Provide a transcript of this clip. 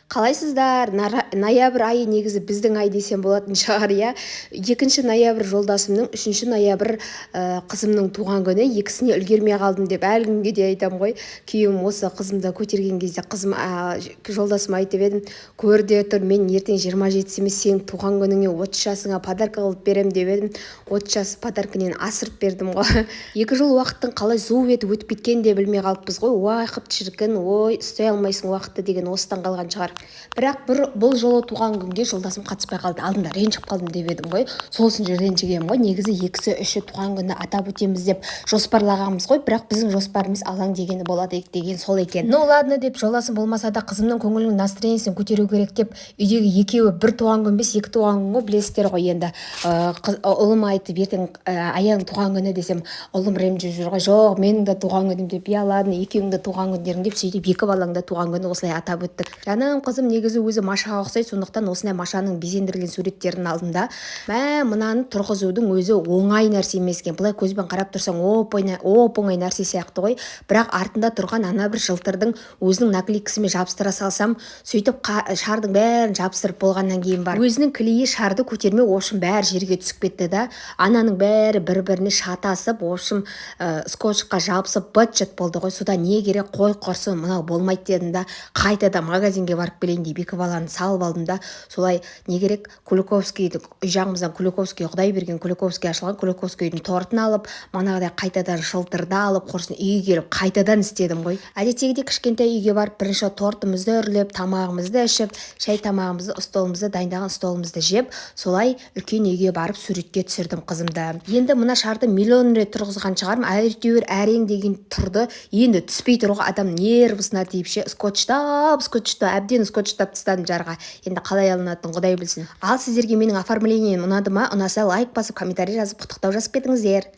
Қалайсыздар? Ноябрь айы негізі біздің ай десем болатын шығар, иә. 2 ноябрь жолдасымның, 3 ноябрь қызымның туған күні. Екісіне үлгермей қалдым деп әлі күнге де айтамын ғой. Күйеуім осы қызымды көтерген кезде, қызым, жолдасыма айтып едім: «Көр де тұр, мен ертең 27-сі емес, сенің туған күніңе, 30 жасыңа подарка қылып беремін», — деп едім. 30 жас подаркінен асырып бердім ғой. 2 жыл уақыттың қалай зу етіп өтіп кеткенін де білмей қалыппыз ғой. Уақыт шіркін, ой, ұстай алмайсың уақытты деген осыдан қалған шығар. Бірақ бір бұл жолы туған күнге жолдасым қатыспай қалды. Алдында ренжіп қалдым деп едім ғой, сол үшін ренжігенмін ғой. Негізі екісі, үші туған күнді атап өтеміз деп жоспарлағанбыз ғой, бірақ біздің жоспарымыз алаң дегені болады деген сол екен. Ну ладно деп, жолдасым болмаса да, қызымның көңілінің, настроениесін көтеру керек деп, үйдегі екеуі бір туған күн емес, екі туған күн ғой, білесіздер ғой енді. Ұлыма айтып, ертең Аяның туған күні десем, ұлым ренжіп жүр ғой: «Жоқ, менің де туған күнім», — деп. Я, ладно, екеуіңнің де туған күндерің деп, сөйтіп екі баланың да туған күнін осылай атап өттік. Жаным қызым негізі өзі Машаға ұқсайды, сондықтан осындай Машаның безендірілген суреттерінің алдында. Мә, мынаны тұрғызудың өзі оңай нәрсе емес екен. Былай көзбен қарап тұрсаң, оп оңай, оп оңай нәрсе сияқты ғой, бірақ артында тұрған ана бір жылтырдың өзінің наклейкасымен жабыстыра салсам, сөйтіп шардың бәрін жабыстырып болғаннан кейін барып, өзінің клейі шарды көтермей, в общем, бәрі жерге түсіп кетті да, ананың бәрі бір біріне шатасып, в общем, скотчқа жабысып, быт шыт болды ғой. Содан не керек, қой, құрсын, мынау болмайды дедім да, қайтадан магазинге барып келейін деп, екі баланы салып алдым да, солай не керек, Куликовскийді, үй жағымыздан Куликовский, құдай берген Куликовский ашылған, Куликовскийдің тортын алып, манағыдай қайтадан жылтырды алып, құрсын, үйге келіп қайтадан істедім ғой. Әдеттегідей кішкентай үйге барып, бірінші тортымызды үрлеп, тамағымызды ішіп, шай тамағымызды, столымызды дайындаған столымызды жеп, солай үлкен үйге барып суретке түсірдім қызымды. Енді мына шарды миллион рет тұрғызған шығармын, әйтеуір әрең деген тұрды. Енді түспей тұр ғой, адам нервысына тиіп ше, скотчтап, скотчтап, әбден скотчтап тастадым жарға. Енді қалай алынатынын құдай білсін. Ал сіздерге менің оформлением ұнады ма? Ұнаса, лайк басып, комментарий жазып, құттықтау жазып кетіңіздер.